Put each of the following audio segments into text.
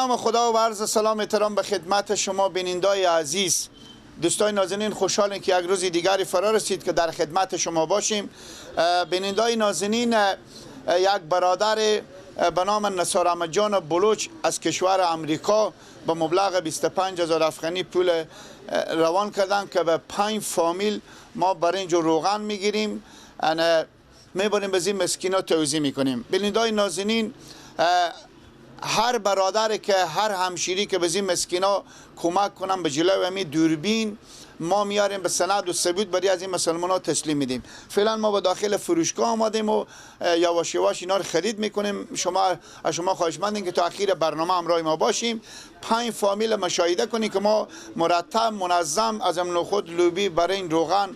نام خدا و عرض سلام احترام به خدمت شما بینندای عزیز، دوستای نازنین، خوشحالیم که یک روز دیگری فرا رسید که در خدمت شما باشیم. بینندای نازنین، یک برادر به نام نثار احمد جان بلوچ از کشور امریکا به مبلغ 25,000 افغانی پول روان کردن که به 5 فامیل ما برنج و روغن میگیریم، میبریم به این مسکینا توزیع میکنیم. بینندای نازنین، هر برادر که هر همشیری که به این مسکینا کمک کنم به جلوی همی دوربین ما میاریم به سند و ثبوت برای از این مسلمان ها تسلیم میدیم. فعلا ما به داخل فروشگاه آمدیم و یواش یواش اینا رو خرید میکنیم. از شما خواهش مندیم که تا اخیر برنامه همراه ما باشیم. 5 فامیل مشاهده کنیم که ما مرتب منظم از نخود، لوبی، برنج، روغن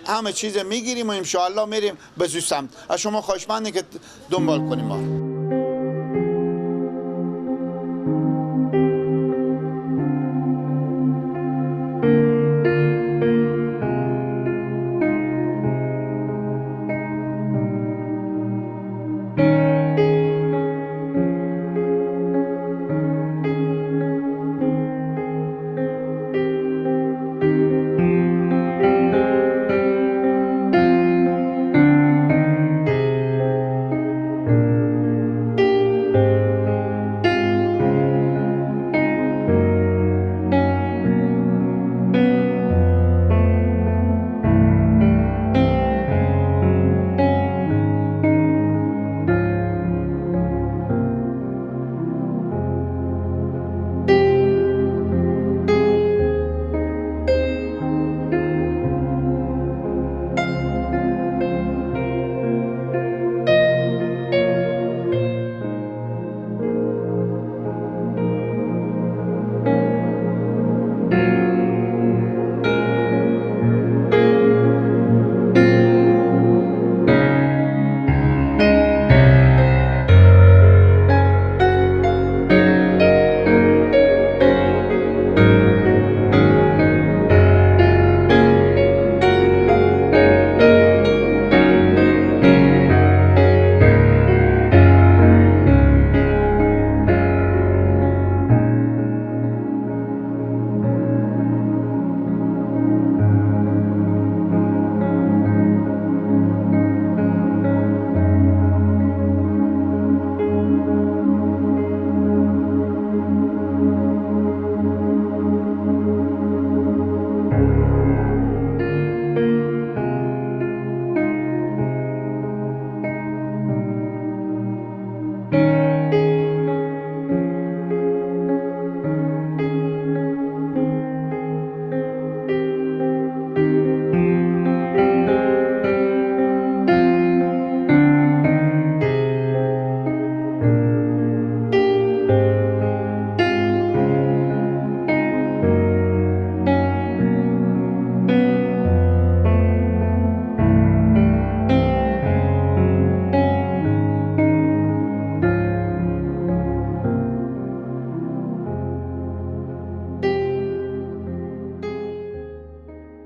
همه چیز میگیریم و انشاءالله میریم به زو سمت. از شما خواهش مندیم که دنبال کنیم ما.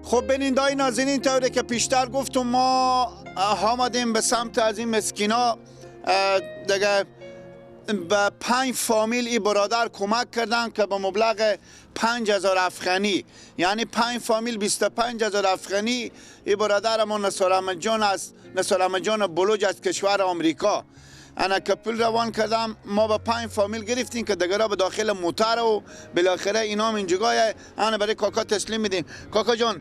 خب بینندای نازنین، طوری که پیشتر گفتم ما آمدیم به سمت از این مسکینا، دیگه به 5 فامیل ای برادر کمک کردن که به مبلغ 5,000 افغانی، یعنی 5 فامیل 25,000 افغانی ای برادر ما نثار احمد جان است، نثار احمد جان بلوچ از کشور آمریکا انا که پول روان کردم، ما با 5 فامیل گرفتیم که دیگه به داخل موتر و بالاخره اینا هم اینجا انا برای کاکا تسلیم میدیم. کاکا جان،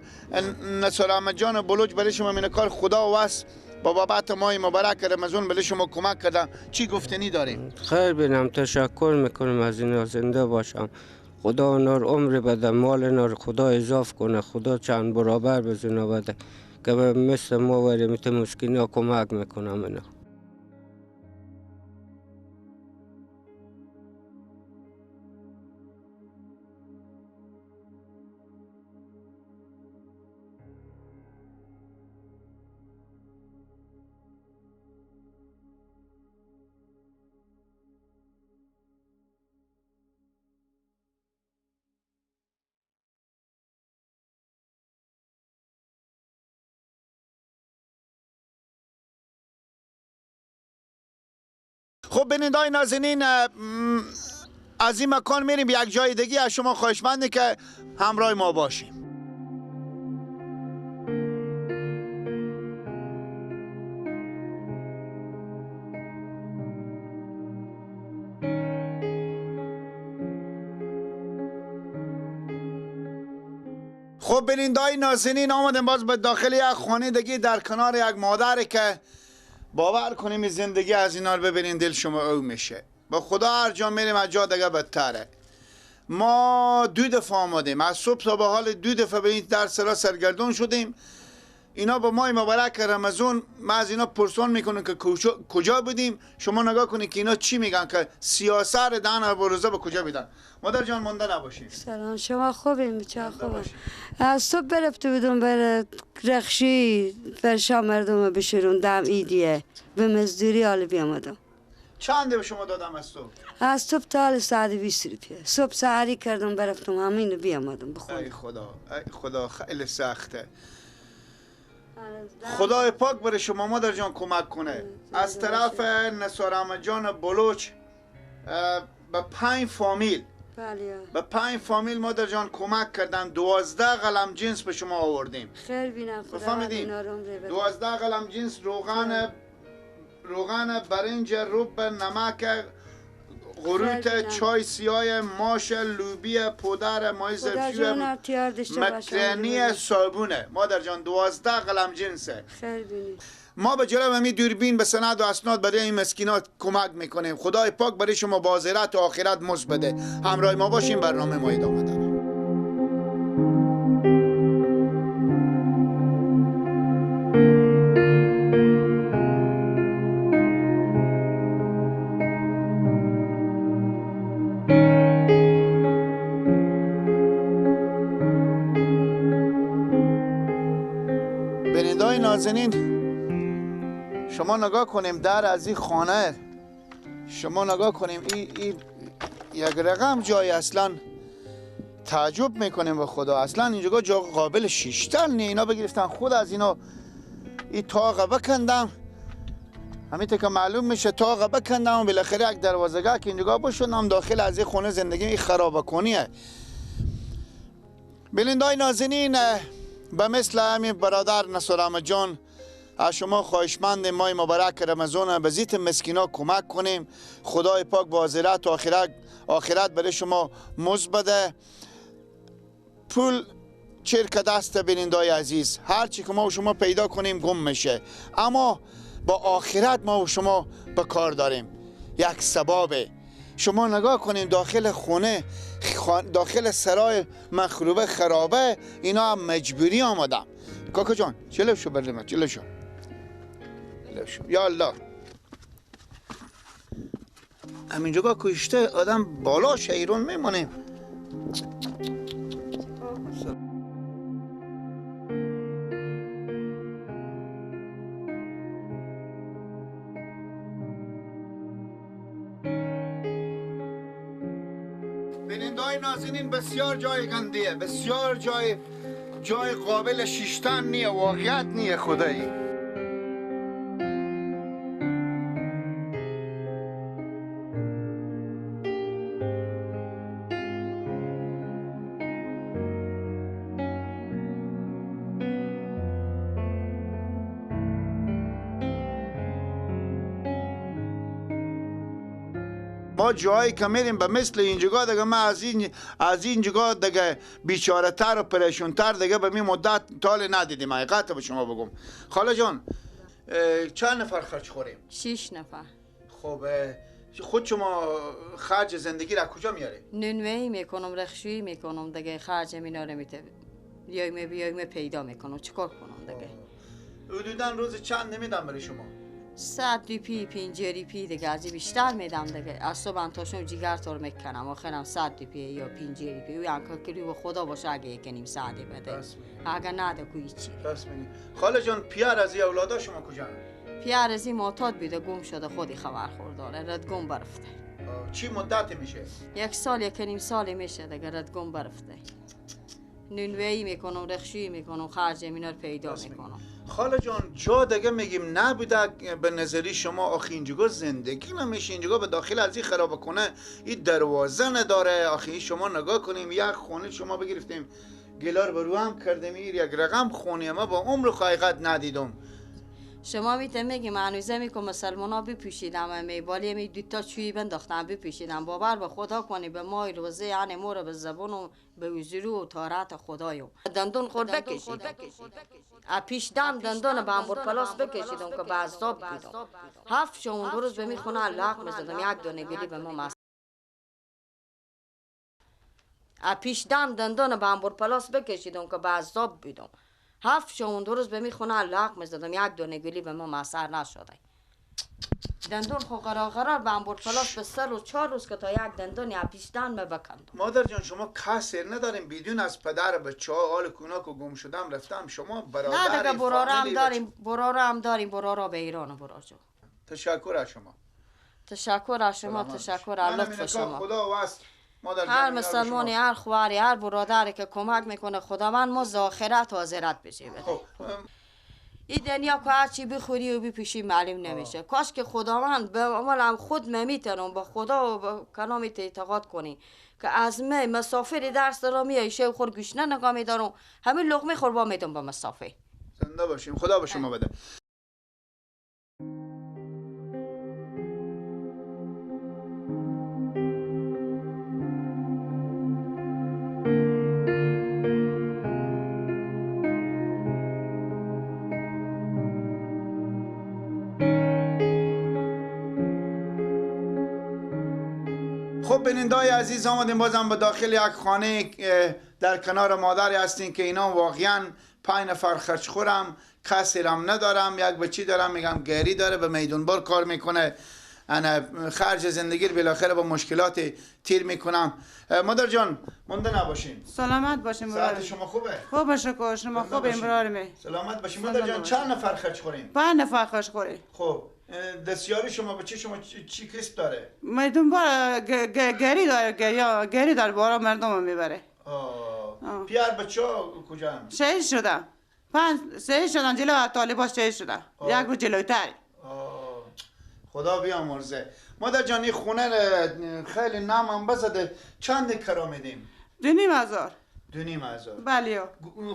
نثار احمد جان بلوچ برای شما این کار خدا وس با بابت ماه مبارک رمضان برای شما کمک کردم، چی گفتنی داریم؟ خیر بینم، تشکر میکنم از اینا، زنده باشم، خدا اونا رو عمر بده، مال اینا رو خدا اضاف کنه، خدا چند برابر بزنه بده که مثل ما وریم مسکینا کمک میکنم اینا. خب بینندای نازنین، از این مکان میریم یک جای دیگه. از شما خواهشمندی که همراه ما باشیم. خب بیننده‌های نازنین، آمدیم باز به داخل یک خانه دیگه در کنار یک مادر که باور کنیم زندگی از اینا رو ببینین دل شما او میشه. با خدا هر جا میریم از جا دیگه بدتره. ما دو دفعه آمدیم، از صبح تا به حال دو دفعه به این در سرا سرگردون شدیم. اینا با ماه مبارک رمضان ما از اینا پرسان میکنن که کجا بودیم. شما نگاه کنید که اینا چی میگن که سیاست دهن و روزه به کجا میدن. مادر جان مونده نباشید. سلام، شما خوبین؟ بچه خوبم. از صبح برفته بودم بر رخشی فرشا مردم بشورون دم ایدیه به مزدوری حال بیامدم. چند به شما دادم از صبح؟ از صبح تا حال 120 روپیه. صبح سحری کردم برفتم همین بیامدم بخورم. ای خدا، ای خدا، خیلی سخته. خدای پاک برای شما مادر جان کمک کنه. از طرف نثار احمد جان بلوچ به 5 فامیل، به 5 فامیل مادر جان کمک کردن. 12 قلم جنس به شما آوردیم. خیر بینم خدا. 12 قلم جنس، روغن برنج، رب، نمک، قروت، چای سیاه، ماش، لوبی، پودر، مای زرشوی، مکرنی، صابونه. مادر جان 12 قلم جنسه. خیر بینی. ما به جلو می دوربین به سند و اسناد برای این مسکینات کمک میکنیم. خدای پاک برای شما بازرت و آخرت مزد بده. همراه ما باشیم، برنامه ما ادامه داره. نازنین، شما نگاه کنیم در از این خانه، شما نگاه کنیم این یک رقم جای اصلا تعجب میکنیم به خدا. اصلا اینجا جا قابل شیشتن نی. اینا بگرفتن خود از اینا این تاقه بکندم، همین که معلوم میشه تاقه بکندم و بالاخره یک دروازه که اینجا بشونم داخل از این خونه زندگی. این خرابه کنیه. بیننده‌های نازنین، به مثل همین برادر نثار احمد جان از شما خواهشمند ماه مبارک رمضان به زیت مسکینا کمک کنیم. خدای پاک با آخرت و آخرت برای شما مزد بده. پول چرک دست بینندای عزیز، هر چی که ما و شما پیدا کنیم گم میشه، اما با آخرت ما و شما به کار داریم. یک سبابه. شما نگاه کنیم داخل خونه، داخل سرای مخروبه خرابه، اینا هم مجبوری آمدم. کاکا جان جلو شو، بریم جلو شو، جلو شو. یا الله، همینجا کشته آدم بالا شیرون میمونیم. بیننده‌های نازنین، بسیار جای گندیه، بسیار جای قابل شیشتن نیه، واقعیت نیه خدایی. ما جایی که میریم به مثل اینجا دیگه، ما از این جگاه دیگه بیچاره تر و پریشون تر دیگه به می مدت تال ندیدیم. حقیقت به شما بگم. خاله جان چند نفر خرج خوریم؟ 6 نفر. خب خود شما خرج زندگی را کجا میاری؟ نونوایی میکنم، رخشویی میکنم دیگه، خرج مینا رو میته بیایم پیدا میکنم. چیکار کنم دیگه؟ حدوداً روز چند نمیدم برای شما؟ 100 روپی، 50 روپی دیگه، از بیشتر میدم دیگه. از صبح تا شب جیگر تور میکنم، آخرم 100 روپی یا 50 روپی. او انکا که به خدا باشه اگه یک نیم ساعت بده، اگه نده کو هیچی. خاله جان پیار از اولادا شما کجا؟ پیار از این معتاد بیده گم شده، خودی خبر خورداره، رد گم برفته. چی مدت میشه؟ 1 سال 1.5 سال میشه دیگه، رد گم برفته. نونوایی میکنم، رخشی میکنم، خرج اینا رو پیدا میکنم. خاله جان جا دیگه میگیم نبوده به نظری شما؟ آخه اینجا زندگی نمیشه، اینجا به داخل از این خراب کنه، این دروازه نداره. آخه شما نگاه کنیم یک خونه شما بگرفتیم گلار برو هم کردیم، یک رقم خونه ما با عمر حقیقت ندیدم. شما میته میگی منوزه میکن مسلمان ها بپوشیدم میبالی می دوتا چوی بنداختم بپوشیدم. باور به خدا کنی به مای روزه یعنی مو به زبون و به وزرو و طارت خدایو دندون خور بکشیدم. پیش دم دندون به انبر پلاس بکشیدم که به عذاب بیدم. هفت شون روز به میخونه لق میزدم یک دونه گلی به ما پیش دم دندون به انبر پلاس بکشیدم که به عذاب بیدم. هفت شون روز به میخونه لق میزدم یک دونه گلی به ما مسر نشده. دندون خو قرار قرار به انبر پلاس به 3 روز 4 روز که تا یک دندون یا پیش دم بکندم. مادر جان شما کسر نداریم بدون از پدر بچه ها حال کونا که گم شدم رفتم شما برادر نه دیگه براره هم داریم، براره هم داریم، براره به ایران برار جان. تشکر از شما. تشکر از شما، تشکر از لطف شما. خدا وست هر مسلمانی، هر خواری، هر برادری که کمک میکنه خداوند ما آخرت حاضرت بشه بده. این دنیا که هرچی بخوری و بپوشی معلوم نمیشه. کاش که خداوند به عملم خود میتونم با خدا و با کلامت اعتقاد کنی که از می مسافر درس دارم میای شب خور گوشنه نگاه میدارم همین لقمه خور با میدم با مسافر. زنده باشیم، خدا به شما بده. خب بینندای عزیز آمدیم بازم به داخل یک خانه در کنار مادری هستیم که اینا واقعا 5 نفر خرج خورم، کسی رم ندارم، یک بچی دارم میگم گری داره به میدون بار کار میکنه، انا خرج زندگی رو بالاخره با مشکلات تیر میکنم. مادر جان مونده نباشین. سلامت باشین. ساعت شما خوبه؟ خوبه شکر، شما خوبین برادر. سلامت باشین مادر جان. چند نفر خرج خوریم؟ 5 نفر خرج خوریم. خب دستیاری شما بچه شما چی کسب داره؟ مردم بار گری داره، یا گری داره بارا مردم رو میبره. پیار بچه ها کجا هم؟ شهید شدن. 5 شهید شدن جلو طالبا شهید شدن. یک روز جلوتر. خدا بیامرزه. مادر جان این خونه خیلی نام هم بزده. چند کرا میدیم؟ 2,500. 2,500. بله.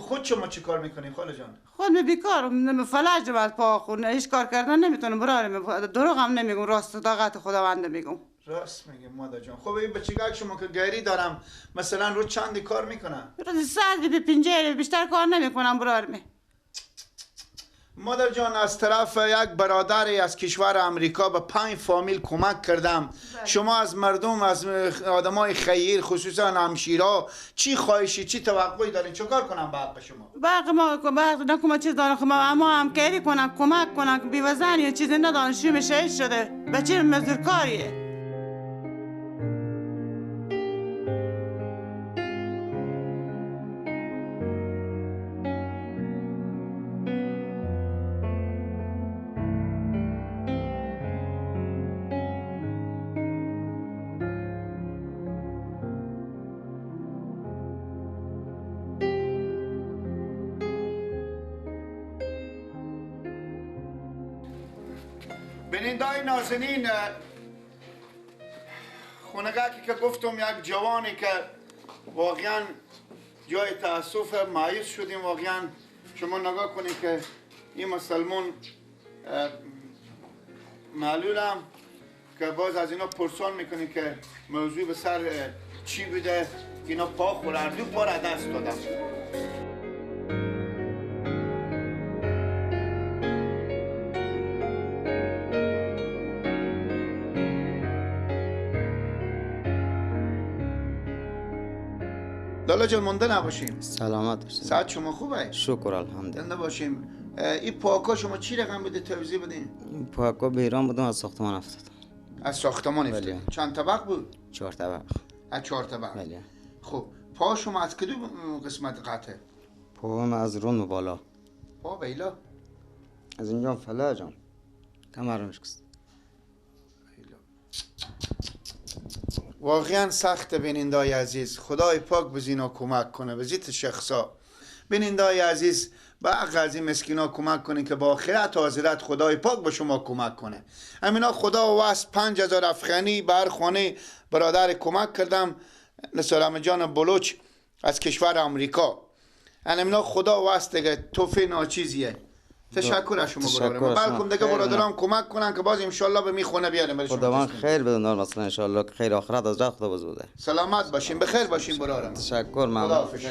خود شما چی کار میکنی خاله جان؟ خود می بیکار، فلج از پا خونه، هیچ کار کردن نمیتونم برارم، دروغ هم نمیگم، راست صداقت خداوند میگم. راست میگم مادر جان. خب این بچگک شما که گری دارم مثلا رو چند کار میکنم؟ روز 150 بیشتر کار نمیکنم برارم. مادر جان از طرف یک برادری از کشور امریکا به 5 فامیل کمک کردم. شما از مردم، از آدمای خیر، خصوصا همشیرا چی خواهشی، چی توقعی دارین؟ چه کار کنم به حق شما؟ به حق ما به چیز دارن، خب ما همکاری کنن، کمک کنن، بیوزن یا چیزی ندارن، شوم شهید شده، بچه مزدورکاریه. بینندای نازنین، خونگاکی که گفتم یک جوانی که واقعا جای تاسف مایوس شدیم. واقعا شما نگاه کنید که این مسلمان معلولم که باز از اینا پرسان میکنید که موضوع به سر چی بوده، اینا پا خورد دو پا را دست دادم. لالا جان مونده نباشیم. سلامت باشیم. ساعت شما خوبه؟ شکر الحمدلله. زنده باشیم. این پاکا شما چی رقم بوده توزیع بدین؟ این پاکا به ایران بودم، از ساختمان افتاد. از ساختمان افتاد. چند طبق بود؟ 4 طبق. از 4 طبق. بله. خب پا شما از کدوم قسمت قطعه؟ پاهم از رون بالا. پا بیلا؟ از اینجا فلجم. کمرم شکست. بیلا. واقعا سخت بینندای عزیز. خدای پاک بزینا کمک کنه، بزیت شخصا. بینندای عزیز، به از این مسکینا کمک کنین که با آخرت و حضرت خدای پاک به شما کمک کنه. امینا خدا واس 5000 افغانی بر خانه برادر کمک کردم، نصرم جان بلوچ از کشور آمریکا. امینا خدا واس دیگه توفی ناچیزیه. تشکر از شما برادرم. بلکم دیگه برادرام کمک کنن که باز انشالله به می خونه بیاریم. خداوند خیر بده مثلا انشالله که خیر آخرت از راه خدا بزوده. سلامت باشین، بخیر باشین برادرم. تشکر، ممنون. خداحافظ.